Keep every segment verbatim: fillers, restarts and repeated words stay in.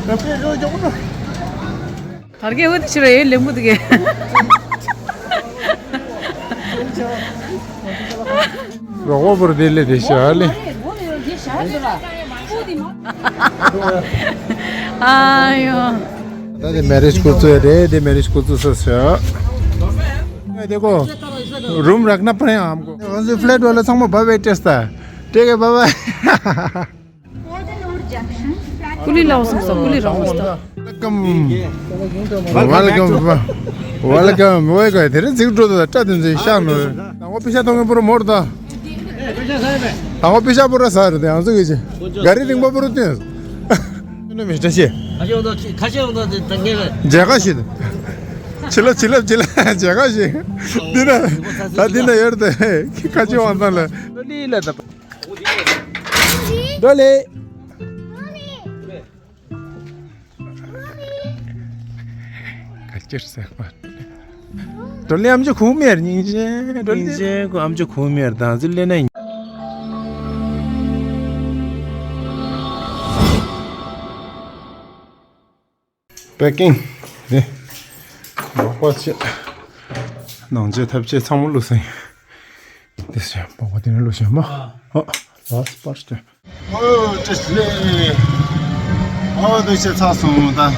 དར་གྱི་འོ་དེ་ཕྱི་ར་ཡོད་ལེམ་བུ་དེ་གས། རོགས་པ་པོར་དེ་ལས་དེ་ཤ་ལེ། ཨ་ཡོ། ད་དེ་མེ་རེཇ་སྐོར་ཚོ་རེད། དེ་མེ་རེཇ་སྐོར་ཚོ་ས་ས། देखो, रूम रखना पड़े हमको। फ्लैट वाला संग में बाय बाय टेस्ट था। ठीक है, बाय बाय। कुली लाओ सब सब कुली रहो मस्त। वेलकम। वेलकम। वेलकम। वो एक है, तेरे जिग जो तो टट्टा दिन से शान हो। वो पीछे तो मैं पूरा मोड़ था। वो पीछे पूरा सार थे, हम तो किसी। गाड़ी रिंग पर पूरा थे। ने मिस्टर सी। खासे होता, खासे होता, तंगे में। जगह सी। चिल्ला, चिल्ला, चिल्ला, जगह सी। दिना, ता दिना यार ते, खासे होता ले। डोले। ཁ་ཅིར་ཟེར་བ། ཌོ་ལི་ཨམ་ཅོག་ཁུག་མེར་སྙིང་རྗེ། ཌོ་ལི་སྙིང་རྗེ་ཁོ་ཨམ་ཅོག་ཁུག་མེར་དང་ཟིལ་ལེ་ནས། པེ་ཀིང་། རེད། སྦག་སྦག་བྱས། ནང་ཆས་ཐབས་ཆས་ཚང་མ་བླུགས་ཟིན། དེ་བྱས་སྦག་སྦག་དེ་ནས་བླུགས་བྱས་མ། ཨ། ལ་སི་པར་སྟོན། ཨོ་ཏེ་ལེ། ཨོ་དེ་བྱས་ཚར་སོང་ད།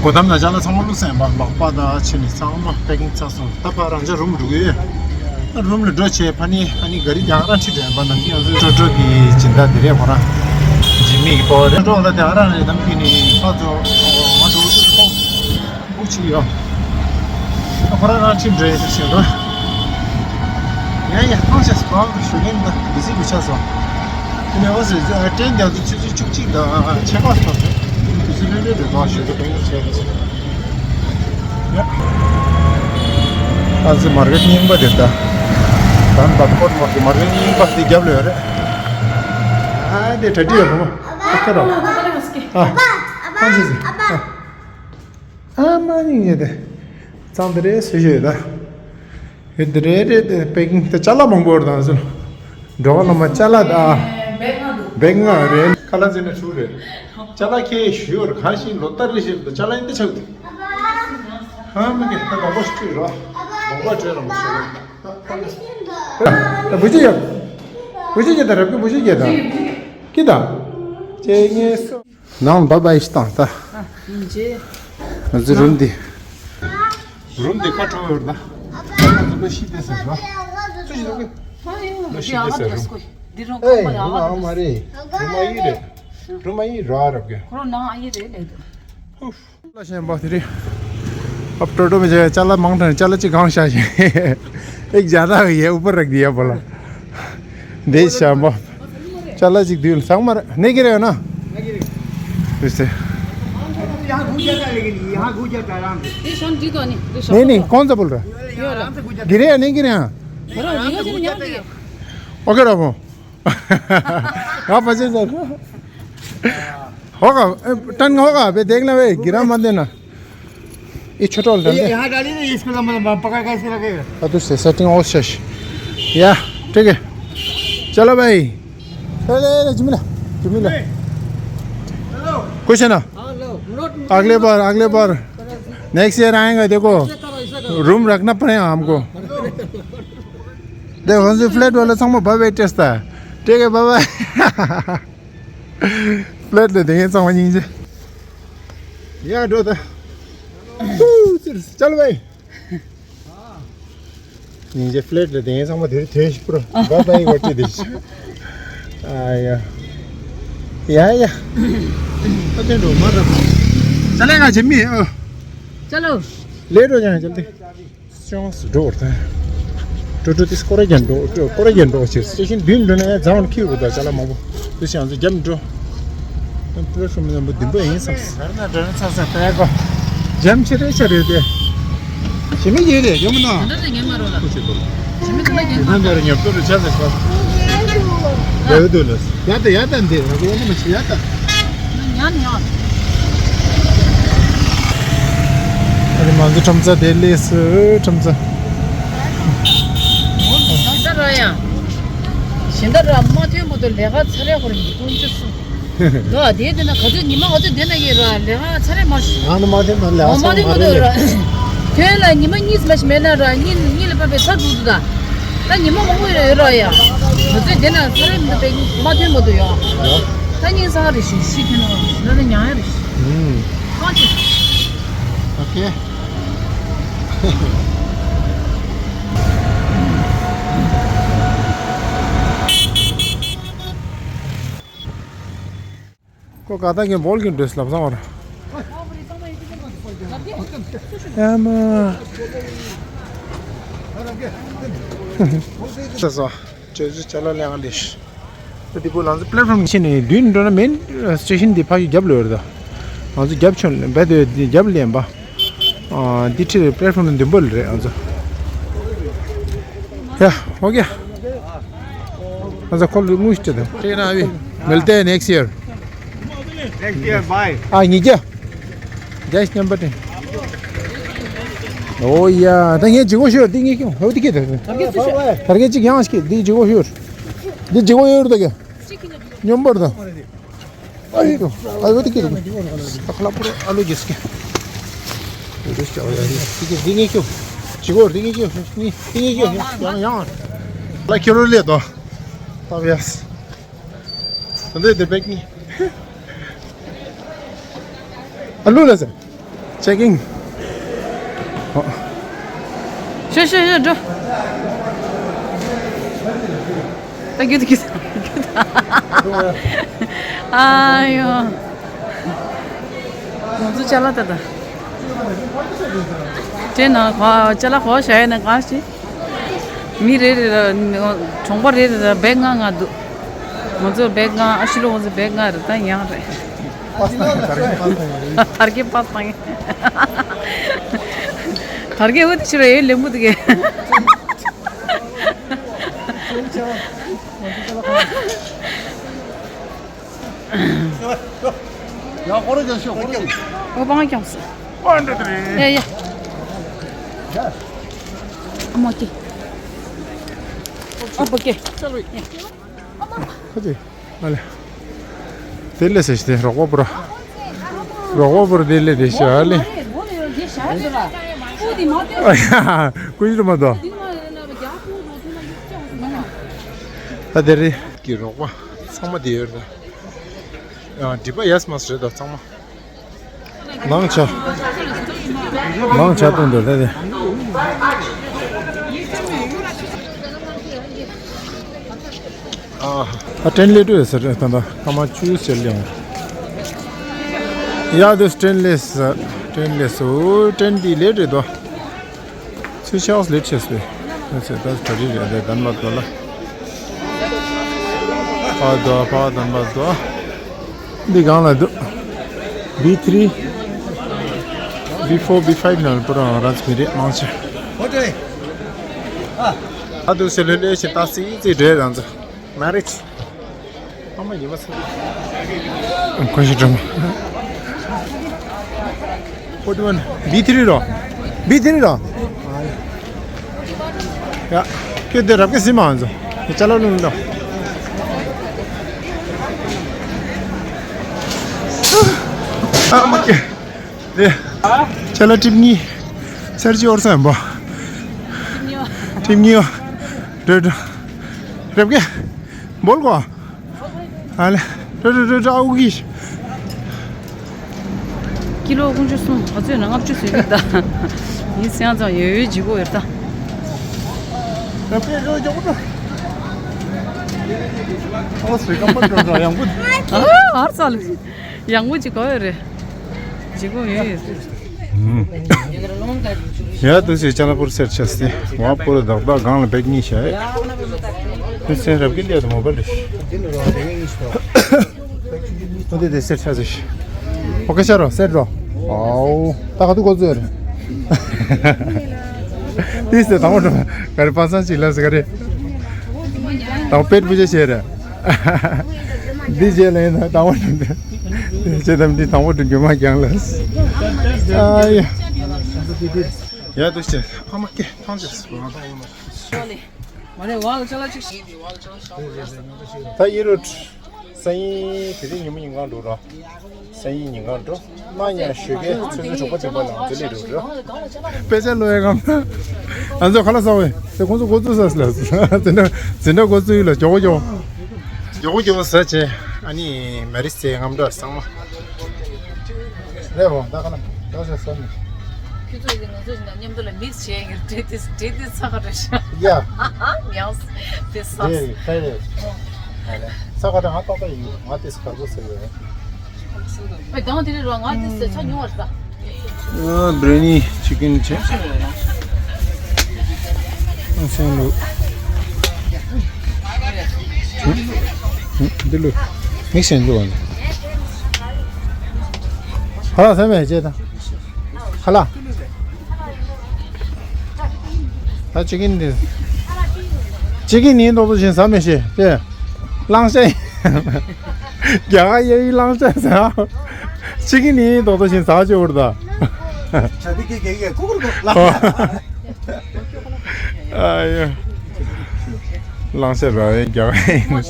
སྒོ་འགྲམ་ན་ཅ་ལག་ཚང་མ་བླུགས་ཟིན་པ། སྦག་སྦག་དང་ཕྱེ་ནི་ཚང་མ་པེ་ཀིང་ཚར་སོང་། ད་ཕར་རང་ཅག་རུམ་འགྲོ་གི་ཡོད། རུམ་ལ་འགྲོ་བྱས་ཕ་ནི་ཨ་ནི་ག་རི་རྒྱག་རང་ཁྲིད་འགྲོ་ཡིན་པ། ནམ་རྒྱུན་ང་ཚོའི་ཀྲོ་ཀྲོ་གི་སྦྱིན་བདག་དེ་རེད། ཁོ་རང་འཇིགས་མེད་ཀྱི་པོ་རེད། ཀྲོ་ཀྲོ་ལ་རྒྱག་རང་རེད། ནམ་རྒྱུན་ནི་ཕ་ཚོ་ང་འགྲོ་དུས་ཁོ་སྦུག་ཅིག་ཡོད། ཁོ་རང་རང་ཁྲིད་འགྲོ་ཡིན་ཟེར་ཞེས་རོ། ཡ་ཡ་ཐང་ཆད་སོང་། ཞུ་མཁན་ད་བི་ཟི་མི་ཆགས་སོང་། དེ་ནས་འོ་ཟེར་ཏྲེན་རྒྱག་དུས་ཆུ་ཚོད་བཅུ་གཅིག་དང་ཕྱེད་ཀ་སོང་ཟེར། དེ་ནས་དུས་ཚོད་ལྷོད་ལྷོད་རེད་དོ། ཞུ་དོ་དཔེ་ཡག་བྱས་རེད་ཟེར། ཡ། ཨ་ཙི་མར་ཀེཊ་རྙིང་པ་དེ་ད། ད་བཱ་ཀོར་མར་ཀེཊ་མར་ཀེཊ་རྙིང་པ་དེ་རྒྱབ་ལ་ཡོད་རེད། ཨ་དེ་གྲ་སྒྲིག་ཡོད་བུ་མོ། ཨ་ཁ་རོག་ཨ་ཨ་ཨ་ཨ། ཨ་མ་ནི་ངེས་ཏེ། གཙང་དེ་རེད་ཟེར་ཞོད་ད། ཡོད་དེ་རེད་རེད་དེ་པེ་ཀིང་དེ་ཅ་ལག་མང་པོ་རེད་ད་ཟེར། འགྲོ་བ་ལ་མ་ཅ་ལག་ད། བེག་ལྔ་འདུག་བེག་ལྔ་རེད། ཁ་ལག་ཟེར་ན་དྲུག་རེད། ཅ་ལག་ཁྱེད་ཞུ་ཡོད་རེད། གང་ཞིག་ལོ་ལྟར་རེ་བཞིན་དུ་ཅ་ལག་ཡིན་དེ་ཆགས་འདུག་ཧ་མི་གེ་ད་སྡོང་པོ་ཞིག་བྲིས་རོགས། སྡོང་པོ་བྲིས་རོགས་མི་ཞུ་རོགས། ད་བུ་ཅི་ཡོད། བུ་ཅི་ཡོད་ད་རབ་ཀྱི་བུ་ཅི་ཡོད་ད། ཀི་ད། ཅེ་ངེ་སོ། ནང་བ་བ་ཡིས་བཏང་ད། ཨ་ཡིན་ཅེ། ང་ཚོའི་རུམ་འདི། རུམ་འདི་ཁ་དྲོ་ཡོད་ད། ང་ཚོ་ཤི་བསྡད་ཟེར་བ། ཚུ་ཞིག་རོགས་གི། ལོ་ཤི་བསྡད་ཟེར་རུམ། འདི་རུམ་ཨེ་ཁོག་པ་ཡ་རུམ་ཨ་མ་རེད། རུམ་ཨ་ཡི་རེད། རུམ་ཨ་ཡི་ར་རབ་གི། ཁོ་རང་ནང་ཨ་ཡི་རེད་ལེ་དུ། ཨུབ། ལ་ཤེན་པ་དེ་རེད། ཨབ་ཏོ་ཏོ་མི་ཅ་ལག་མང་དྲགས། ཅ་ལག་ཅིག་གང་བཞག་ཤེ། ཨེག་ཇ་ད་ཡེ་ཨུ་པར་རག་དི་ཡ་པོ་ལ། འདི་ཤམ་པོ། ཅ་ལག་ཅིག་དུས་ཚང་མར་ནེ་གི་རེ་ཡོད་ན། དུས་ཚེ། ནེ་ནེ་ཀོན་ས་པོལ་ར། གི་རེ་ཡ་ནེ་གི་རེ་ཡ། ཨོ་ཁེ་ར་པོ། ང་ཕ་ཆེན་ཟེར། होगा, ए, टन होगा, अबे देख ना भाई, गिरा मत देना। ये छोटा वाला डाल दे। यहाँ डालिए ना, इसको लंबा लंबा, पकड़ के ऐसे रखेगा। अब तो से-, सेटिंग और शश। या, ठीक है। चलो भाई। ए, ले, ले, जिमिला, जिमिला। कुछ है ना? अगले बार, अगले बार। नेक्स्ट ईयर आएगा, देखो। रूम रखना पड़ेगा हमको। देखो, फ्लैट वाला संग में बाय बाय टेस्ट है। ठीक है, बाय बाय। फ्लैट ले देंगे, समझ लीजिए। या, दो था। चल भाई। ཉིན་རྒྱབ་ཕ་ལེཊ་ལ་དེ་ཚང་མ་དེར་ཐོན་ཞིག་པུ་ར་བ་བའི་གོ་ཏི་དེ་ཞིག་ཨ་ཡ། ཡ་ཡ། ཨ་དེ་འགྲོ་མ་ར། ཅ་ལག་ང་ཆེ་མི་ཨ། चलो। ལེ་འགྲོ་ཡང་ཅལ་ཏེ། ཅོང་སུ་འགྲོ་བར་ཐལ། འགྲོ་འགྲོ་དེ་སྐོར་ར་རྒྱབ་འགྲོ་འགྲོ་སྐོར་ར་རྒྱབ་འགྲོ་ཕྱིར་སི་ཊེ་ཤན་བདུན་འགྲོ་ན་ཡང་རྫོང་ཁྱིའུ་དང་ཅ་ལག་མང་པོ་དེ་ཞང་ཚོ་རྒྱབ་འགྲོ། ཨ་པུ་ར་ཤོ་མི་རྣམ་པ་བདུན་པ་ཡིན་བསམ། ད་ན་འདྲ་ན་ཚ་ཚ་ད་ཡ་གོ། འཇམ་ཆེ་རེ་ཆེ་རེ་དེ། ཞི་མི་ཡིན་རེ་ཡོང་མི་ན། ད་ད་ཉན་མ་རོ་ལ། ཁུ་ཆེ་དོ། ཞི་མི་ད་ད་ཉན་མ་རོ། ད་ཉབ་ཏོ་རེ་ཆ་ཚ་ཤོ། ད་ཡོད་དོ་ལ། ཡ་ད་ཡ་ད་འདི་ར་གོ་ན་མ་ཤི་ཡ་ད། ཉན་ཉན། ཨ་ནི་མང་གི་ཁྲོམ་ཚ་དེ་ལས་སུ་ཁྲོམ་ཚ། ཞིང་ད་ར་ཡང་། ཞིང་ད་ར་མ་ཐོན་མོ་དོ་ལས་ཀ་ཚ་རེ་ཧོར་ཡིན་ཀུན་ཅི་སུ། ལོ་དེ་དེ་ན་ག་ཚོད་ཉི་མ་ག་ཚོད་དེ་ན་ཡོད་ར་ལས་ང་ཚ་རེ་མ་ཤི། ང་ནི་མ་དེ་ན་ལས་ང་ཚ་མ་དེ་མ་མ་དེ་རེད། ར། དོན་ལ་ཉི་མ་གཉིས་མ་ཤི་མེད་ན་ར་གཉིས་གཉིས་ལ་ཕབ་པའི་ཚ་འགྲོ་འདུག་ད། ད་ཉི་མ་མང་པོ་ཡོད་ར་ཡ། ག་ཚོད་དེ་ན་ཚ་རེ་མི་འདུག་པའི་མ་དོན་མ་དུ་ཡོད། ད་གཉིས་སང་རེ་ཤི་ཤི་ཁྱོད་ན་ན་ན་ཉང་ཡ་རེ་ཤི། ཧུམ། གང་ཅི། ཨོ་ཁེ། ཁོ་ག་ད་གིན་བོལ་གིན་འདྲེས་ལབ་བཟང་བར། ཡ་མ། ས་སོ། ཅོ་ཅོ་ཅ་ལ་ལེང་ལེ་ཤ། ད་འདི་པོ་ལང་ཚོ་པླེ་ཕོརམ་ཕྱིན་ནས་མདུན་འགྲོ་ན་མེན་སི་ཊེ་ཤན་འདི་ཕ་གི་རྒྱབ་ལ་ཡོད་རེད་ད། ང་ཚོ་རྒྱབ་ཆོན་ལ་བེད་དེ་རྒྱབ་ལ་ཡིན་པ། ཨ། འདི་ཁྲིད་པླེ་ཕོརམ་མདུན་པོ་ལ་རེད་ང་ཚོ། ཡ། ཨོ་ཁེ། ང་ཚོ་ཁོ་ལ་དངུལ་ཞིག་སྤྲད་དང་། ཁྲིད་ན་བི། མེལ་ཏེ་next year. Next year, bye. ཨ། ཉིས་བརྒྱ། རྒྱ་སྙམ་པ་དྲན། ཨོ་ཡ། ད་ངས་ཇི་གོ་ཤོར་འདི་ངས་ཀྱང་ཧོ་འདི་ཀྱི་ད། ད་གེ་ཅིག་ཡང་ཞིག་འདི་ཇི་གོ་ཤོར། འདི་ཇི་གོ་ཡོར་ད་གེ། སྙོམས་པར་དང་། ཨ་ཡོད་དོ། ཨ་ཡོད་དེ་ཀི་རུ། ཨ་ཁ་ལ་པུ་ར་ཨ་ལུ་གིས་ཀི། འདི་ཀི་འདི་ངས་ཀྱོ། ཅི་གོ་འདི་ངས་ཀྱོ། འདི་ངས་ཀྱོ། ཡང་ཡང་། ལ་ཁྱོད་རོ་ལེ་དོ། ཏབ་ཡས། འདི་འདི་བེག་ནི། ཨ་ལུ་ལ་ཟེར། Checking. ཤོད་ཤོད་ཤོད་འགྲོ། ད་རྒྱུ་ད་རྒྱུ་ད། ཨ་ཡོ། ང་ཚོ་ཅ་ལག་ད་ད། དེ་ན་ག་ཅ་ལག་ག་བྱ་ཡ་ན་ག་ཞིག་མི་རེ་རེ་ལ་གྲོང་པ་རེ་རེ་ལ་བེག་ལྔ་ལྔ་འདུག་ང་ཚོ་བེག་ལྔ། ཨ་ཤི་ལོ་ང་ཚོ་བེག་ལྔ་རེད། ད་ཡང་རེད། དར་རྒྱས་པ་བཏང་། དར་རྒྱས་འོ་དེ་ཕྱི་རོ་ཨེ་ལེན་པོ་དེ་གས། ཡ་ཧོ་རོ་རྒྱག་ཤོག་ཧོ་རོ་རྒྱག་ཨོ་པང་ཀྱང་སི། ཨོ་འདྲ་དེ་རེད། ཡ་ཡ། ཨ་མ་ཀེ། ཨ་པ་ཀེ། ཧ་ཅི། ཨ་ལེ། དེ་ལས་ཟེར་ཞིག་དེ་རོགས་པ་པོ་ར། རོགས་པ་པོ་ར་དེ་ལས་དེ་ཤ་ཨ་ལེ། ཨ་ཡ། ཀུ་ཤི་རུ་མ་དོ། ད་དེ་རེད། ཀྱི་རོགས་པ་ཚང་མ་དེ་ཡོད་རེད། ཡང་སྒྲིབ་པ་ཡས་མ་སོ་རེད་ད་ཚང་མ། ནང་ཆ། ནང་ཆ་བཏོན་འདུག་ད་དེ། ཨ་ཏྲེན་ལེ་ཏུ་ཟེར་ད་ད་སྐར་མ་བཅུ་ཟེར་ལེ། ཡ་དུ་ཏྲེན་ལེ་ཟེར། ཏྲེན་ལེ་སུ་ཏྲེན་དེ་ལེ་རེད་དོ། ཚུལ་ཤགས་ལེབ་ཆེས་པས། ཨ་ཙི་ད་ག་རི་རེད་དེ་དན་མ་དོ་ལ། ཕ་དོ་ཕ་དན་མ་དོ། འདི་གང་ལ་འདུག B three B four B five ནང་པུ་རང་རང་ཚོ་མི་རེད་མང་ཆེ། ཨ་དུ་སེ་ལེ་ལེ་ཞེ་ད་སི་ཙི་རེད་རང་ཚོ། མ་རེད། ཨ་མ་ཡིན་མ་ས། ཁོ་ཤི་ཀྲང་། What do you want? B three རོ། B three རོ། ཡ། ཁྱོད་འདི་རབ་ཀྱི་སི་མ་འཛོ། ཡ་ཅ་ལག་ལུང་འདྲ། ཨ་མ་ཀེ། དེ། ཅ་ལག་ཊིབ་གཉིས། སར་ཅི་ཨོར་སམ་བོ། ཊིབ་གཉིས་ཡོ། རེད་རེད། རབ་ཀྱི། བོལ་གོ། ཨ་ལེ། རེད་རེད་རེད་རེད་ཨའུ་གི། ཀི་ལོ་དགུ་བཅུ་གསུམ་ག་ཚོད་ན་ལྔ་བཅུ་ཟེར་གི་ད། ཡིན་སེང་ཙང་ཡོད་ཡོད་ལྗིད་པོ་ཡོད་ད། རབ་ཀྱི་རེད་ཡོང་གོ་ད། ཨོ་སི་ཀམ་པ་འགྲོ་འགྲོ་ཡང་གོ། ཨ་ཨར་ཙ་ལེ། ཡང་མོ་ཅིག་གོ་ཡོད་རེད། ཅིག་གོ་ཡོད་ཡོད། ཡ་དུ་སེ་ཅ་ལག་པུར་སེར་ཆས་ཏེ་ཝ་པུར་དག་དག་སྒང་ལ་བེག་གཉིས་བྱས། དུ་སེ་རབ་ཀྱི་ལས་དུ་མོ་པ་རེད། དུ་དེ་དེ་སེར་ཆས་ཏེ། ཨོ་ཁེ་ཤ་རོ་སེར་རོ། ཨའོ། ད་ག་དུ་གོ་ཚོད་རེད། དེ་སེ་དང་པོ་འགྲོ། ག་རེ་པ་སང་ཅིག་ལ་ཟེར་ག་རེ། དང་པོ་པེད་བུ་ཆེ་བྱས་རེད། འདི་རྗེས་ལ་ཡིན་ན་དང་པོ་འགྲིམ་འདི། ཅེ་དམ་འདི་དང་པོ་འགྲིམ་རྒྱུ་མ་རྒྱང་ལ། ཨ་ཡ། ཡ་དུ་ཆེ་ཨ་མ་ཀེ་ཐང་ཆེ། ད་ཡིན་རུ། སང་ཉིན་དེ་རིང་ཉིན་མོ་ཉིན་གང་འགྲོ་རོགས། སང་ཉིན་ཉིན་གང་འགྲོ། གནངས་ཉིན་ཞོགས་ཀས་ཆུ་ཚོད་དྲུག་པ་བདུན་པ་ལ་ང་ཚོ་སླེབས་འགྲོ་རོགས། དཔེ་ཆ་ཀློག་ཡས་སྒང་། ང་ཚོ་ཁ་ལག་ཟ་བས། དེ་ཁོང་ཚོ་འགོ་བཙུགས་ས་ལ། འཛིན་གྲྭ་འཛིན་གྲྭ་འགོ་བཙུགས་ཡུལ་ལ་མགྱོགས་པོ་མགྱོགས་པོ། མགྱོགས་པོ་མགྱོགས་པོ་ཟ་བྱས། ཨ་ནི་མེ་རི་སའི་རྔམ་སྒྲ་གཙང་མ། རེད་བ། ད་ཁ་ལག་ད་ཟ་ཟ་ནི། ཁྱོད་ཚོ་ཡིན་ང་ཚོ་ཡིན་ན་མཉམ་དུ་ལ་མིག་སི་བྱས་ཡིན། འབྲས་དེ་འབྲས་དེ་ཚ་ག་འདྲ་ཤག་ཡ། མྱངས། དེ་ཟ། རེད་རེད་རེད། ཚ་ག་འདྲ་ང་ཏག་ཏག་ཡིན། ང་དེ་ཚ་ག་རྒོ་ཟེར་ཡོད། ཨེ་དང་དེ་རེད་རོ། ང་དེ་ཚ་ཉུང་བ་རེད་ད། ཨ། བྷི་རི་ཡ་ནི་ཆི་ཀན་བྱས། ཨ། སེང་ལུ། འདི་ལུ། མིག་སེང་ལུ་བ་ནི། ཧ་ལ་ས་མེད་བྱས་དང་། ཧ་ལ། ད་ཅི་གིན་འདི། ཅི་གིན་ནི་ཏོག་ཏོག་བཞིན་ཟ་མི་ཤེས་ཏེ། གླང་ཤ་ཡིན། རྒྱ་གར་གཡས་གཡོན་གླང་ཤ་ཟ། ཅི་གིན་ནི་ཏོག་ཏོག་བཞིན་ཟ་ཅི་འུར་ད། ཆ་དེ་ཀེ་ཀེ་ཀེ་ཀུ་ཀུ་ཀུ་ལ། ཨ་ཡ། གླང་ཤ་ར་བའི་རྒྱ་གར་ཡིན།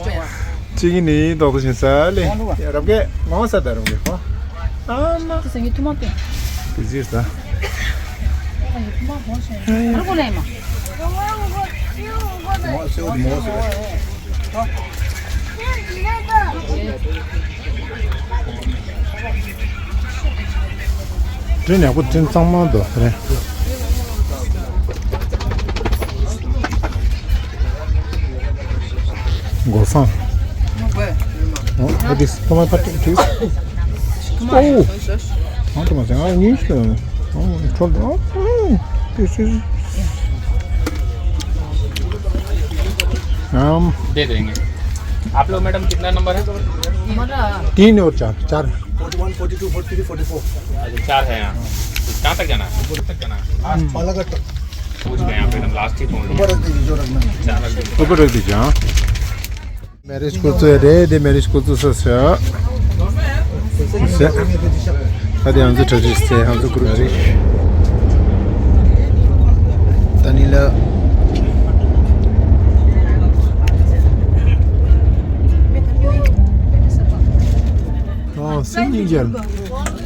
ཅི་གིན་ནི་ཏོག་ཏོག་བཞིན་ཟ་ལེ། རབ་རྒྱས་ངོ་ས་ད་རབ་རྒྱས་ཁོ། ཨ་མ། ཁྱེད་ཚོ་ངའི་ཐུག་མ་སྟེ། དེ་ཟེར་ད། ཨ་ཡི་ཐུག་མ་གོང་ཞིང་། རུ་གུ་ལེ་མ། དྲིན་ཡག་པོ་དྲིན་གཙང་མ་འདུག་རེད། སྒོ་སང་། ཨོ། What is tomato paste? Oh. Tomato paste. हाँ, नहीं, इसमें। Oh, it's all, oh, mm, this is, um, दे देंगे। आप लोग मैडम कितना नंबर है? हमारा तीन और चार, चार। Forty one, forty two, forty three, forty four। अच्छा, चार है यहाँ। कहाँ तक जाना है? कहाँ तक जाना है? पालाघाट तक। पहुँच गए यहाँ पे, एकदम लास्ट ही पहुँच गए। ऊपर रख दीजिए, जो रखना है। चार रख दीजिए। ऊपर रख दीजिए, हाँ। མེ་རི་སྐོར་ཚོ་རེད། དེ་མེ་རི་སྐོར་ཚོ་ས་ས། ས། ད་དེ་ང་ཚོ་གྲ་སྒྲིག་བྱས། ང་ཚོ་གུ་རུབ་རེད། ད་ནི་ལ། ཨོ། སིན་ཉིན་རྒྱལ།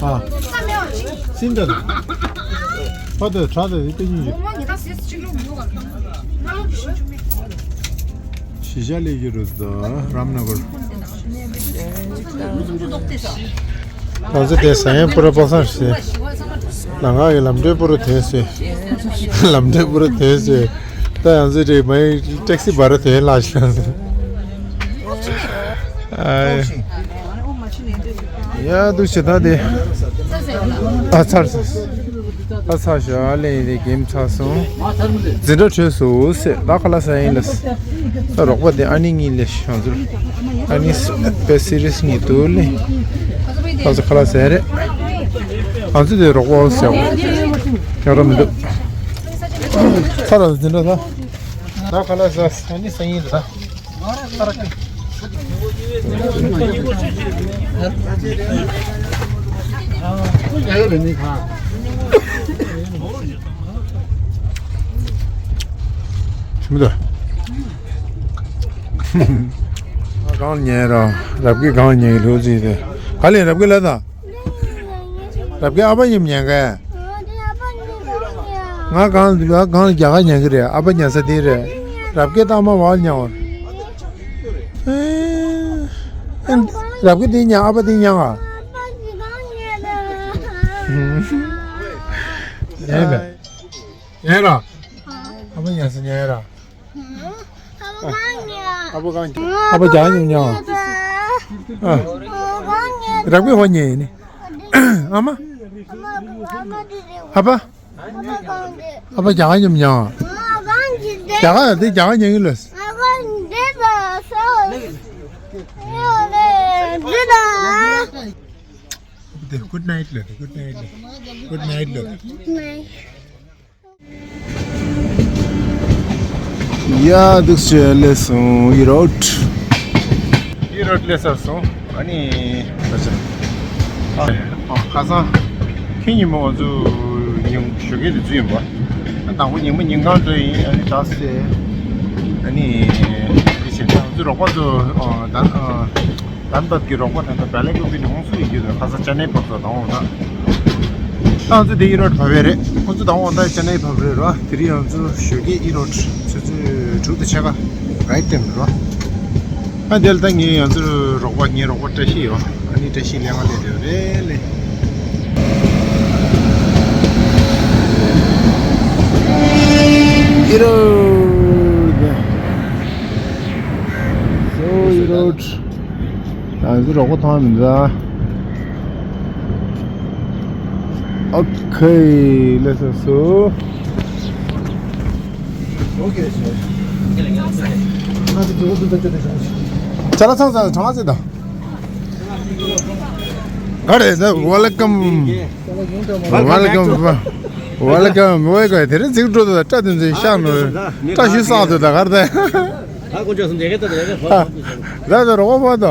ཨ། སིན་ད། ཕ་དེ་ཁྲ་དེ་དེ་ཉིན་རྒྱལ། གཞིས་ཆགས་སླེབས་ཀྱི་རེད་ད། རམ་ན་གར། ང་ཚོ་དེ་ས་ཡན་པུ་ར་པ་སངས་ཤིང་། ལམ་ཁ་གི་ལམ་འགྲོ་པུ་ར་དེ་སེ། ལམ་འགྲོ་པུ་ར་དེ་སེ། ད་ང་ཚོ་དེ་མ་ཡིན་ཊེག་སི་བ་ར་དེ་ལ་ཤི་ན། ཨ། ཡ་འདུག་བྱེད་ད་དེ། ཨ་ཚར་སོང་། ཨ་ཚར་ཤག་ཨ་ལེ་ཡིན་དེ་གེམ་ཚར་སོང་། འཛིན་གྲྭ་གྲོལ་སོང་ཟེར། ད་ཁ་ལག་ཟ་ཡིན་ལ། ད་རོགས་པ་དེ་ཨ་ནི་གཉིས་ལས་ང་ཚོར། ཨ་ནི་དཔེ་སི་རི་ཡས་གཉིས་འདུག་ལེ། ང་ཚོ་ཁ་ལག་ཟ་རེད། ང་ཚོ་དེ་རོགས་པ་ཟེར་བ། ཡོད་ར་མི་འདུག་ཚར་ལ་འཛིན་གྲྭ་ད། ད་ཁ་ལག་ཟ་ཨ་ནི་ཟ་ཡིན་ལ་ད། མི་འདུག་གང་ཉལ་ར། རབ་ཀྱི་གང་ཉལ་ལོ་ཟིག་དེ། ག་ལེ་རབ་ཀྱི་ལ་ད། རབ་ཀྱི་ཨ་ཕ་ཉིམ་ཉལ་ག་ང་གང་ང་གང་རྒྱ་གར་ཉལ་གི་རེད། ཨ་ཕ་ཉལ་ས་དེ་རེད། རབ་ཀྱི་ཏག་མ་བ་ཉལ་བར། ཨེ། རབ་ཀྱི་དེ་ཉལ། ཨ་ཕ་དེ་ཉལ་ག་ཨེ་མེད། ཉལ་ར། ཨ་ཕ་ཉལ་ས་ཉལ་ར། ཨ་ཕ་གང་ཉལ། ཨ་ཕ་རྒྱ་གར་ཉལ་ཉལ་བ། ཨ། རབ་ཀྱི་ཧོ་ཉལ་ནི། ཨ་མ། ཨ་ཕ། ཨ་ཕ་རྒྱ་གར་ཉལ་ཉལ་བ། རྒྱ་གར་དེ་རྒྱ་གར་ཉལ་གི་ལོས། དེ་གུད་ནའིཊ་ལོས། གུད་ནའིཊ་ལོས། གུད་ནའིཊ་ལོས། ཡ་འདུག་སེ་སླེབས་སོང་ཨི་རོད། ཨི་རོད་སླེབས་ཚར་སོང་། ཨ་ནི་ད་ཆ་ཨ་ཁ་སང་ཁྱེད་ཉིན་མོ་ང་ཚོ་ཉིན་ཞོགས་ཀས་དེ་ཚོ་ཡིན་པ། དང་པོ་ཉིན་མོ་ཉིན་གང་འགྲོ་ཡིན། ཨ་ནི་ད་སེ་ཨ་ནི་དེ་བྱས་ད་ང་ཚོ་རོགས་པ་ཚོ་ཨ་ད་ཨ། དམ་པ་གི་རོགས་པ་ད་ལྟ་བེ་ལ་ཀུ་པི་ནས་ཧོང་སུ་ཡི་རྒྱུ་དང་ཁ་ས་ཅ་ནའི་བབས་ས་དང་འོང་ན། ད་ང་ཚོ་དེ་ཨི་རོད་བབས་པ་རེད། ཁོ་ཚོ་དང་འོང་ད་ཅ་ནའི་བབས་རེད་ར། དེ་རིང་ང་ཚོ་ཞོགས་ཀས་ཨི་རོད་ཆུ་ཚོད་དྲུག་དང་ཕྱེད་ཀ་རའིཌ་ཏེམ་ར། ཨ་དེ་ལ་ད་ངའི་ང་ཚོ་རོགས་པ་ངའི་རོགས་པ་བཀྲ་ཤིས་ཡོད། ཨ་ནི་བཀྲ་ཤིས་ལས་ང་ལས་དེ་རེད་ལས། ཨི་རོད། སོ་ཨི་རོད། ང་ཚོ་རོགས་པ་མཐོང་མི་འདུག་ཨ། ཨོ་ཁེ། ལེ་སོ་སོ། ཅ་ལག་ཚང་ཚང་གྲང་ལ་ཚེ་དང་། ག་རེ་ཟེར། ཝེལ་ཀམ། ཝེལ་ཀམ། ཝེལ་ཀམ། ཝེལ་ཀམ། ཝེལ་ཀམ། དེ་རིང་ཛིག་འགྲོ་དུ་ད་སྐྲ་དེ་ཚོ་ཤག་ནོ། སྐྲ་ཤུ་སག་དུ་ད་གར་ད། ད་དཀོན་མཆོག་གསུམ་མཇལ་ཁ་ཐོབ་ཡག་གི་ཧ། ད་ད་རོགས་པ་ད།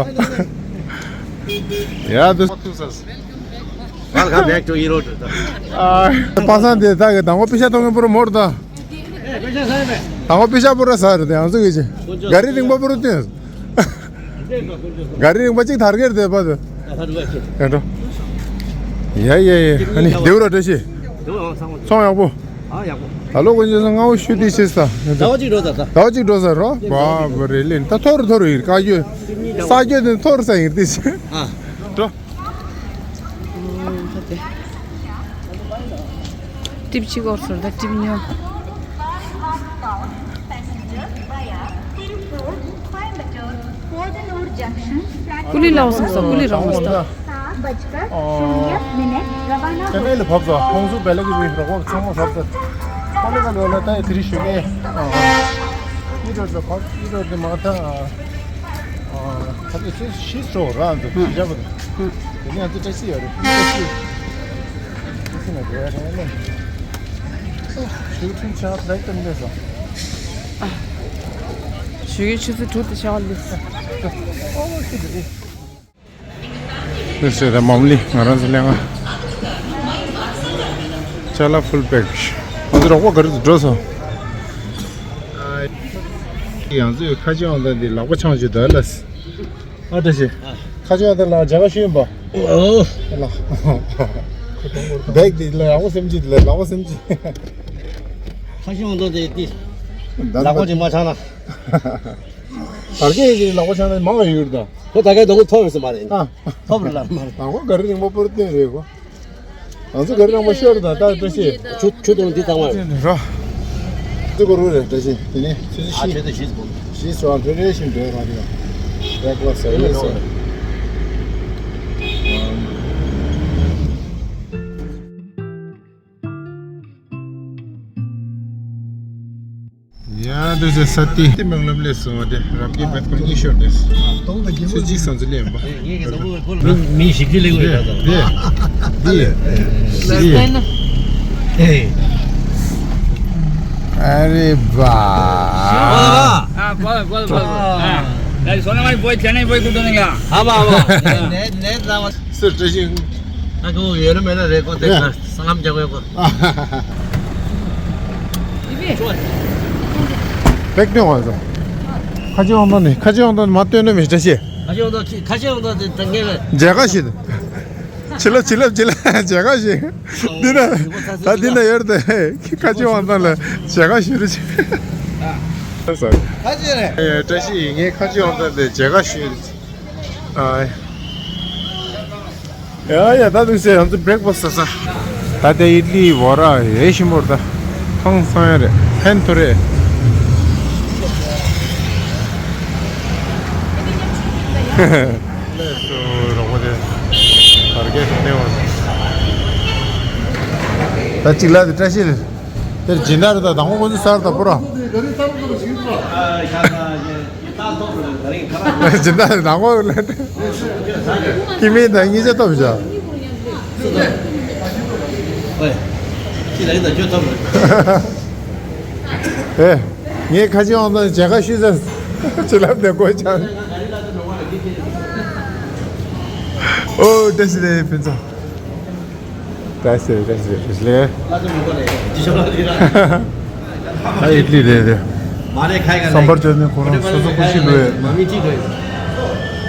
ཡ་དུ། Welcome back to Erode. ཨ། པ་སངས་དེ་ད་གི་དང་པོ་པེ་ཤ་ཐོབ་མཁན་པུ་རོ་མོར་ད། དང་པོ་པེ་ཤ་པུ་རོ་ཟ་རེད་དེ་ཡང་ཚོ་གི་ཅི། ག་རི་རིང་པ་པུ་རོ་ཏེ། ག་རི་རིང་པ་གཅིག་དར་གེར་དེ་པ་དུ། ཡ་འགྲོ། ཡ་ཡ་ཡ། ཨ་ནི་དེའུ་ར་བཀྲ་ཤིས། ཚོང་ཡག་པོ། ཨ་ཡག་པོ། ད་ལོ་དཀོན་མཆོག་གསུམ་སྔ་བོ་ཤུ་དེ་ཤེས་ས། ཟླ་བ་གཅིག་འགྲོ་ས་ད། ཟླ་བ་གཅིག་འགྲོ་ས་རོ། བ་བ་རེ་ལེན་ད་ཐོར་ཐོར་ཡིར་བཀའ་བརྒྱུད། ས་བརྒྱུད་དེ་ཐོར་ས་ཡིར་དེ་ཤེས། ཨ། འགྲོ། ཏིབ་ཅིག་འོར་སོར་ད་ཏིབ་ཉོ། Coimbatore Kodanoor junction ཀུ་ལི་ལའོ་སོང་སོ་ཀུ་ལི་རོང་སྟོ། सात बजकर शून्य मिनट रवाना ཅ་ནའི་ལ་བབས་ས་ཧོང་སུ་བེ་ལ་གི་བི་རོགས་པ་ཚང་མ་བབས་ས། ཁོ་ལ་ག་ལོ་ལ་ད་ཡི་དེ་རི་ཞུ་གེ། ཨི་རོད་ལ་བབས་ཨི་རོད་དེ་མ་ཐང་། ཨ། ད་དེ་ཚོ་ཤི་སོ་རང་དུ་ཤི་བྱ་བ་དང་། དེ་ནས་ང་ཚོ་བཀྲ་ཤིས་ཡོད་རེད། བཀྲ་ཤིས། བཀྲ་ཤིས་ན་དེ་རེད་ལེ། ཤུགས་ཆུང་ཆ་ལེགས་དམ་ལས་སོ། ཞུ་གི་ཆུ་ཚོད་དྲུག་དང་ཕྱེད་ཀ་ལས་སོ། ཨོ་ཤི་དེ་རེད། ལགས་སོ་ད་མ་མ་ལི་ང་རང་ཚོ་ལས་ང་། ཅ་ལག་ཕུལ་པེག་ང་ཚོ་རོགས་པ་ག་རེ་འགྲོ་སོང་། ཡང་ཚོས་ཁ་ཆེ་འོང་ད་འདི་ལག་པ་འཆང་བྱོས་ད་ལ། ཨ་བཀྲ་ཤིས། ཁ་ཆེ་འོང་ད་ལ་མཇལ་ཁ་ཞུས་ཡིན་པ། ཨོ། ལ། བེག་འདི་ལ་ཡག་པོ་སེམས་ཅི་འདི་ལ་ལག་པ་སེམས་ཅི། ཁ་ཆེ་འོང་ད་འདི་འདི། ལག་པ་ཅིག་མ་འཆང་ན། དར་རྒྱས་ཀྱི་ལག་པ་འཆང་ན་མང་བ་ཡོད་ད། ཁོ་ད་གའི་དོ་ཁོ་ཐོབ་ཡོད་ས་མ་རེད། ཨ། ཐོབ་རེད་ལ་མ་རེད། དང་པོ་ག་རེ་རིང་པོ་པོར་བསྟན་རེད་གོ། ང་ཚོ་ག་རེ་རིང་པོ་ཤོར་དང་ད་བཀྲ་ཤིས། ཆུ་ཆུ་དང་འདི་ཚང་མ་རེད། ར། ཏི་གོ་རུ་རེད་བཀྲ་ཤིས་དེ་ནས་ཆུ་ཚོད་ཨ་བཞི། ཆུ་ཚོད་བཞི་ཙམ། བཞི་སོང་འཕྲོ་རེ་བཞིན་འགྲོ་ར་རེད། རེད་གོ་ཟེར་ཡོད་ཟེར། ཡ་འདི་ཚོ་ས་ཏི་ཏི་མང་ལམ་ལས་སོང་བ་དེ་རབ་རྒྱས་བེད་སྐོར་གཉིས་ཤོར་དེ། ཚོད་ཅིག་སོང་ཚོད་ལེན་པ། མི་མི་ཞིག་ཅི་ལེགས་ཡོད་ད། འདི་འདི་འདི། ཨ་རེ་བ། ཨ་ཀོ་ལ་ཀོ་ལ་ཀོ་ལ། ཨ་ལ་སོ་ན་མ་བོད་ཅ་ནའི་བོད་ཀུ་ཏོ་ནི་ཡ། ཨ་བ་ཨ་བ། ནེ་ནེ་ནེ་ལ་བ། སུ་བཀྲ་ཤིས། ཨ་ཁུ་ཡོད་ན་མེད་ན་རེད་ཁོ་དེ་ཡ། ས་ལམ་རྒྱག་གོ་ཡ་ཁོ། བེག་སྟོན་བ་ཟེར། ཁ་ཆེ་འོང་དང་ནི་ཁ་ཆེ་འོང་དང་མ་སྟོན་ནི་མི་བཀྲ་ཤིས། ཁ་ཆེ་འོང་དང་ཁ་ཆེ་འོང་དང་དེ་ད་ངས་མཇལ་ཁ་ཞུ། བྱི་ལབ་བྱི་ལབ་བྱི་ལབ་མཇལ་ཁ་ཞུ། འདི་ན་ད་འདི་ན་ཡོད་དེ་ཁ་ཆེ་འོང་དང་ལ་མཇལ་ཁ་ཞུ་རེ་ཆེ། ཁ་ཆེ་རེད། བཀྲ་ཤིས་ངས་ཁ་ཆེ་འོང་དང་དེ་མཇལ་ཁ་ཞུ་རེ་ཆེ། ཨ། ཡ་ཡ་ད་དུང་ཟེར་ང་ཚོ་བྷེག་ཕ་སི་ཟ་ས། ད་ལྟ་ཨིཌ་ལི་བོ་ར་ཡེ་ཤི་མོར་ད་ཧང་སང་ཡ་རེད་ཧན་ཐོ་རེད། ལས་སུ་རོགས་པ་དེ་བར་གས་ནས་བ། ད་གཅིག་ལ་དེ་བཀྲ་ཤིས་རེད། དེར་སྦྱིན་བདག་རེད་ད་དང་པོ་ཁོ་ཚོ་ཟ་རེད་ད་པུ་ར། སྦྱིན་བདག་ནང་ངོ་ལ། ཁྱི་མིན་དང་གཉིས་ཆ་ཐོབ་བཞག་ཨེ། ངས་ཁ་ཆེ་འོང་དང་མཇལ་ཁ་ཞུས་ཚར། ཅི་ལབ་ནས་དགོས་ཀྱང་། ཨོ་བཀྲ་ཤིས་བདེ་ལེགས་ཕུན་ཚོགས། བཀྲ་ཤིས་བདེ་ལེགས། ཨ་ཨིཌ་ལི་རེད་རེད། སམ་བར་བཅོས་ནས་ཁོ་རང་སོ་སོ་ཀུ་ཤི་ལོས།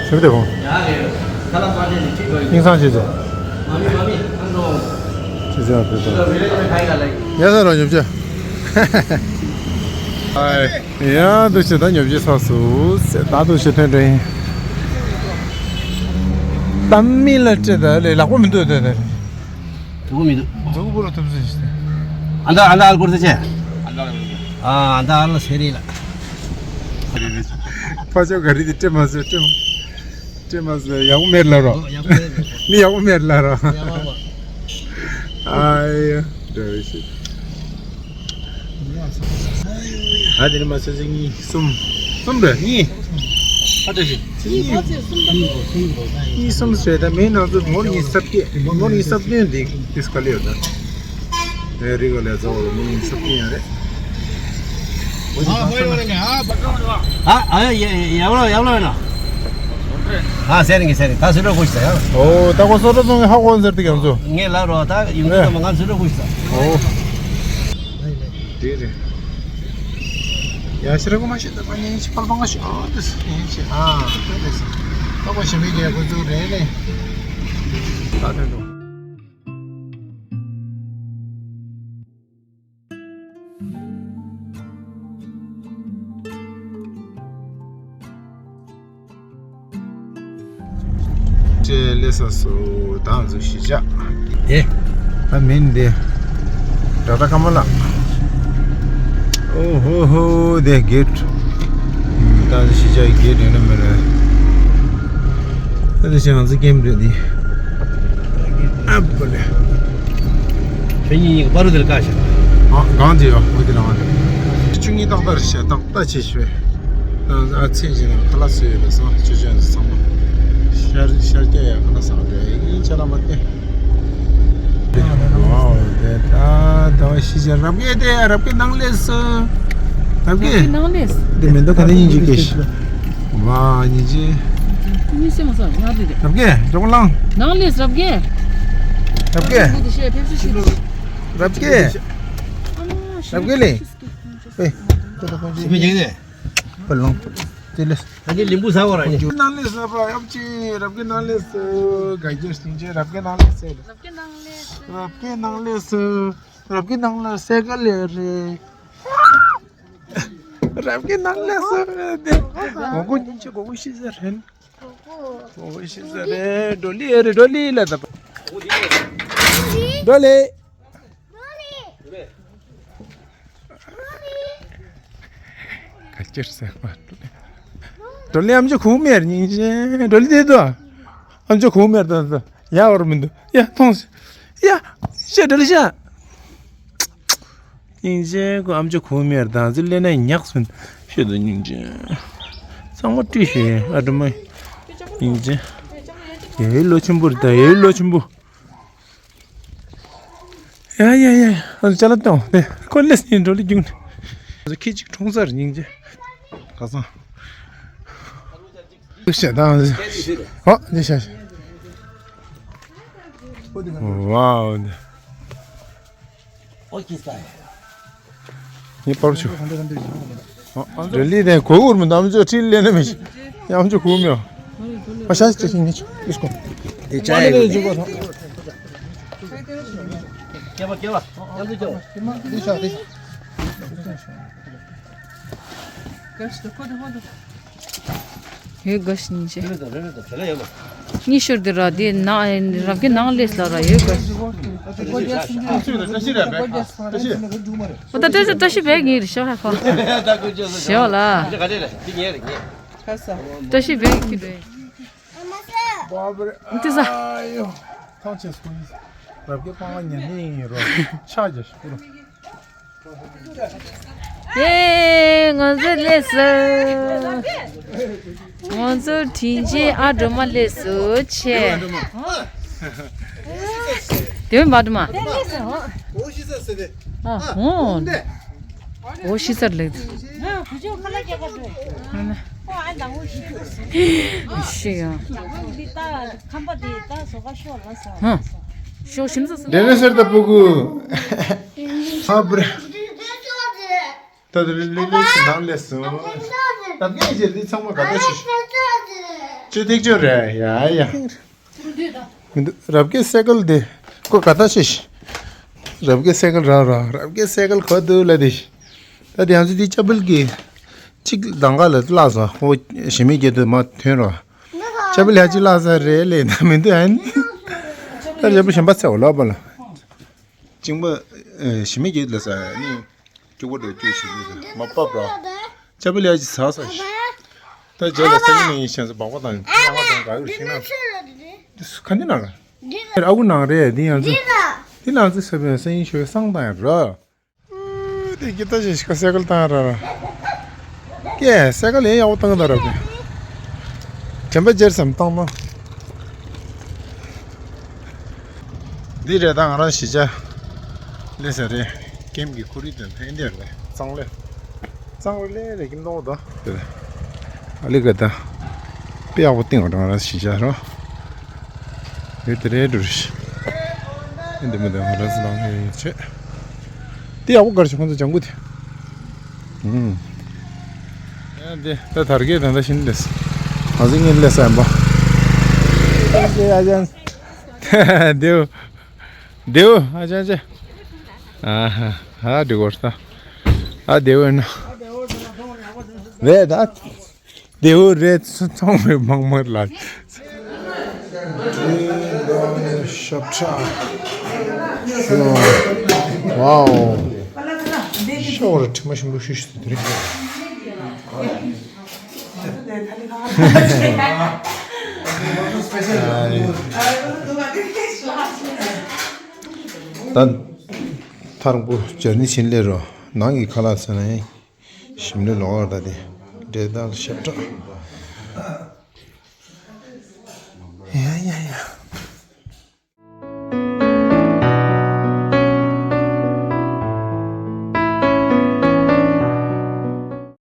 ཆུ་བདེ་བོ། ཡ་རེད། ཁ་ལག་པ་ཅན་ནི་ཁྲིད་དགོས། སྙིང་སང་བྱེད་ཚེ། མ་མི་མ་མི་ཨ་འགྲོ། ཆུ་ཚོད་ཨ་ཕེབས་ཚོ། ཡ་ས་རོ་ཉོབ་ཆ། ཨའི། ཡ་འདུག་ཆེ་ད་ཉོབ་ཆེ་ཚགས་སུ་ཟེར་ད་འདུག་ཆེ་ཐོན་འདྲ་ཡིན། ད་མི་ལ་སྤྲད་ད་ལས་ལག་པ་མི་འདུག་ད་ད། འདུག་མི་འདུག་འདུག་པོ་ལ་ཐུབ་ཟིན་ཞིག་ཨ་མདའ་ཨ་མདའ་ཨ་ལ་སྐོར་ས་ཆེ། ཨ་མདའ་ཨ་ལ་སེ་རི་ལ། ཕ་ཆོ་ག་རི་དེ་སྤྲད་མ་ཟེར་སྤྲད་མ། སྤྲད་མ་ཟེར་ཡག་པོ་མེད་ལ་རོ། ཡག་པོ་མེད་པས། མི་ཡག་པོ་མེད་ལ་རོ། ཡག་པོ་མ། ཨ་ཡ། འདྲ་བའི་ཞིག་ཨ་དེ་ནི་མ་ཟེར་ཟིན་གཉིས་གསུམ། གསུམ་རེད་གཉིས། ཨ་འདྲ་ཞིག་གཉིས། གཉིས་གསུམ་རེད་ད་མེད་ནང་ཚོ་ངོར་གཉིས་སབ་ཀྱེ་ངོར་གཉིས་སབ་སྟོན་འདི་ཏིས་ག་ལེ་ཡོད་ད། ཨེ་རི་ག་ལས་ཚོ་ངོར་གཉིས་སབ་སྟོན་ཡ་རེད། ཨ་ཨ་ཡ་ཡ་ཡ་ལོ་ཡ་ལོ་ཡ་ལོ། ཨ་ཟེར་ནི་ཟེར་ནི་ད་སུ་འགྲོ་དགོས་ཤིག་ཡ། ཨོ་ད་གོ་སོ་འགྲོ་སོང་ཧ་གོ་ཟེར་ཏི་གམ་ཚོ། ངས་ལ་རོ་ད་ཡུམ་ཚོ་མ་ང་སུ་འགྲོ་དགོས་ཤིག་ཨོ། དེ་རེད། ཡ་ཤི་ར་གོ་མ་ཤི་ད་པ་ཉན་ཤི་པལ་པང་ཤི་ཨོ་ཏི་སི་ཉན་ཤི་ཨ་ཏི་སི་ཏོ་གོ་ཤི་མི་གེ་གོ་ཚུ་རེད་ལེ། ད་དེ་འགྲོ། ཅེ་ལེ་ས་སོ་དང་ཚུ་ཤི་ཅག་ཨེ། ཨ་མིན་དེ། ད་ད་ཀ་མ་ལ། ཨོ་ཧོ་ཧོ་དེ་གེ་ཊི། ད་ཚུ་ཤི་ཅག་གི་གེ་ཊི་ཡོད་ན་མེད་ན། ད་དེ་ཤི་ང་ཚོ་ཀེམ་རེད་དེ། ཨ་བ་ལེ། ཁྱོད་གཉིས་གཉིས་ཀྱི་པ་རུ་དེར་བཀག་ཤག་ཨ་གང་དེ་ཡོད་འོ་དེ་ལ་ང་དེ། བཅུ་གཉིས་ཏག་ཏག་རེད་ཤག་ཏག་ཏག་བྱེད་ཤོད། ཨ་ཚེ་ཇི་ནང་ཁ་ལག་བཟོས་ཡོད་པས་སོ་ཆུ་ཆེན་ཚོ་ཚང་མ། ཤར་ཤར་རྒྱག་ཡ་ཁ་ལག་ཟ་འདྲ་ཡིན་ཆ་ལ་མ་བལྟས། ཝའོ་དེ་ད་ད་བ་ཤི་ཆ་རབ་རྒྱས་དེ་རབ་རྒྱས་ནང་ལས་སུ། རབ་རྒྱས། ནང་ལས་སུ། དེ་མེ་མདའ་ག་ནས་ཡིན་གྱི་སྐད་ཤི། ཝ་ཉི་ཅི། ཉི་ཤི་མ་སོང་ང་དུ་དེ། རབ་རྒྱས་འཇོག་ལང་། ནང་ལས་སུ་རབ་རྒྱས། རབ་རྒྱས། རབ་རྒྱས། རབ་རྒྱས་ལེ། ཨེ། ཅི་ལོ་ཁོང་ཅི། ཕ་ལོང་། དེ་ལེ། ད་གིན་ལིམ་བུ་ཟ་བ་ར་ཡིན། ནང་ལས་ཟ་བ་ཡབ་ཅི་རབ་ཀྱི་ནང་ལས་སུ་ག་རྒྱུ་སྟིང་ཅི་རབ་ཀྱི་ནང་ལས་སུ། རབ་ཀྱི་ནང་ལས་སུ། རབ་ཀྱི་ནང་ལས་སུ་རབ་ཀྱི་ནང་ལ་སེ་ག་ལེ་རེ། རབ་ཀྱི་ནང་ལས་སུ་དེ། གོ་གོ་ཉིན་ཅི་གོ་གོ་ཤི་ཟེར་རེད། གོ་གོ་ཤི་ཟེར་རེད་འགྲོ་ལི་རེད་འགྲོ་ལི་ལ་ད། འགྲོ་ལི། ག་ཅིར་ཟེར་བ། འགྲོ་ལི་ཨམ་ཅོ་ཁུང་མེར་སྙིང་རྗེ་འགྲོ་ལི་དེ་དུ། ཨམ་ཅོ་ཁུང་མེར་དང་དུ་ཡ་བར་མི་འདུག་ཡ་མཐོང་སི། ཡ། ཤ་འགྲོ་ལི་ཤ། སྙིང་རྗེ་ཁུ་ཨམ་ཅོ་ཁུང་མེར་དང་ཟི་ལེ་ན་ཉག་སུན། ཤ་དུ་སྙིང་རྗེ། ཚང་མ་བཀྲུས་ཤེ་ཨ་འགྲོ་མ། སྙིང་རྗེ། ཡའི་ལོ་ཆེན་པོ་རེད་ད་ཡའི་ལོ་ཆེན་པོ། ཡ་ཡ་ཡ་ཡ། ཅ་ལག་བཏང་དེ་ཁོ་ལེས་ནི་འགྲོ་ལི་རྒྱུག་ནི། ཁྱི་གཅིག་འཁྲུངས་ས་རེད་སྙིང་རྗེ། ག་སང་། ཤ་དང་། ཨོ་འདི་ཤ་ཤ། ཝའོ་འདི། ངས་པར་ཆུ། རེ་ལི་དེ་གོ་འུར་མི་འདམ་ཅོ་ཁྲིལ་ལེ་ནི་མི་ཤི། ཡམ་ཅོ་གུ་མི་ཡོ། ཨ་ཤ་ཅི་ཤིང་ནི་ཆུ་ལིས་ཀོ། དེ་ཅ་ཡི་ཅུ་གོ་ཐོ། ཀེ་བ་ཀེ་བ་ཡམ་ཅོ་ཀེ་བ། དེ་ཤ་དེ་ཤ། ཧེ་ག་ཤི་ཉིན་ཅི། གཉིས་ཤོར་དེ་ར་དེ་ན་རབ་ཀྱི་ནང་ལས་ལ་ར་ཡོད་ག་ཨོ་ད་ཏྲ་ཤི་ཏྲ་ཤི་བས་ངེས་རེད་ཤག་ཧ་ཁོ། ཤོག་ལ། ཏྲ་ཤི་བས་ཁྱི་རེད། འདི་ཟ། ཐང་ཆེན་སྐུ་ཡིན། རབ་ཀྱི་སྤང་བ་ཉན་ནི་ཡིན་རོ། ཕྱག་རྒྱ་ཞིག་རོ། ཡེ། ང་ཚོ་ལས་སོ། ང་ཚོ་དྲིན་ཆེན་ཨ་སྒྲོལ་མ་ལས་སོ་ཆེ། དེ་མ་སྒྲོལ་མ། ཨ་ཧོ། འོ་ཤི་ས་ལེགས། ཤི་ཡང་། ཤོག་ཤིམ་ས་སོ། དེ་ནས་ཟེར་ད་སྤུ་གུ། ཨ་བྲེ། ད་དེ་ལི་ལི་ལི་ནང་ལས་སོང་། ད་ངས་ཀྱི་འདི་ཚང་མ་ག་འདྲ་ཞིག་ཅི་ཐིག་ཅོ་རེད་ཡ་ཡ། མི་འདུག་རབ་རྒྱས་སའི་ཀལ་དེ། ཁོ་ག་ད་ཤེས། རབ་རྒྱས་སའི་ཀལ་ར་ར་རབ་རྒྱས་སའི་ཀལ་ག་འདུག་ལ་དེ། ད་དེ་ང་ཚོ་དེ་ཅ་པལ་གི་གཅིག་དང་ག་ལ་བརླག་སོང་། ཁོ་ཞི་མི་རྒྱལ་དུ་མ་ཐོན་རོགས། ཅ་པལ་ཡ་གཅིག་བརླག་ས་རེད་ལས་ན་མི་འདུག་ཨན། ད་ཅ་པལ་གཞན་པ་ཚེ་འོ་ལོག་པ་ལ། གཅིག་པ་ཞི་མི་རྒྱལ་ལ་ས་ནི། སྐྱུག་པ་འགྲོ་སྐྱུག་ཞིག་ནི་མ་བབས་ར། ཅ་པལ་ཡ་གཅིག་ཟ་ས་ཤི། ད་རྗེས་ལ་སང་ཉིན་ནས་ཡིན་ཞེས་སུ་སྦག་པ་དང་ཡང་བ་དང་ག་ཡུར་ཤིང་ན། འདི་སུ་ག་འདི་ན་ར། ཨ་ཁུ་ནང་རེད་འདི་ཡང་ཚོ། འདི་ན་ཚོ་ས་བོན་སང་ཉིན་ཤོད་སང་དང་ཡང་ར། དེ་གི་ད་ཞིག་ཤི་ཁ་སའི་ཀལ་བཏང་ར་ར། ཀྱེ་སའི་ཀལ་ཡང་ཡག་པོ་བཏང་ད་ར་ཀྱེ། དྲན་པ་རྗེར་སམ་བཏང་ན། འདི་རེད་ད་ང་རང་གཞིས་ཆགས་ལས་ས་རེད། ཀེམ་གི་ཁོར་ཡུག་དེ་ཕན་འདི་རེད་གཙང་ལས། གཙང་རུ་ལས་རེད་ཀྱི་མདོག་དང་། ཨ་ལི་ག་ད། དཔེ་ཡག་པོ་བཏིང་བ་ང་རང་གཞིས་ཆགས་རོ། ཡོད་དེ་རེད་འགྲོ་རེད། ཨེ་འདི་མི་འདི་ང་རང་ཚོ་ནང་ནས་ཡིན་ཆེ། དེ་ཡག་པོ་གར་ཆེ་ཁོང་ཚོ་ལྗང་གུ་དེ། ཨུམ། ཡ་འདི་ད་དར་གས་ད་ད་ཤིན་ཏེ། ང་ཚོ་གཉིས་ལས་སམ་པ། ཨ་ཅན། དེའུ། དེའུ་ཨ་ཅན་ཅེ། ཨ་ཧ་ཧ་འདི་གོར་ད། ཨ་དེའུ་ན། རེད་ད། དེའུ་རེད་ཚོང་བའི་མང་མར་ལ། ཤབ་ཁྲ། ཤོ། ཝའོ། ཤོ་ར་ཁྲི་མ་ཞིམ་པོ་ཤུ་ཤུ་དེ་རེད། ད་ཐར་པོ་ཇར་ནི་ཕྱིན་ལེ་རོ་ནང་གི་ཁ་ལག་ཟ་ན་ཡིན། ཞིམ་ལེ་ལོག་ད་དེ་འདྲེ་དང་ཤབ་ཁྲ།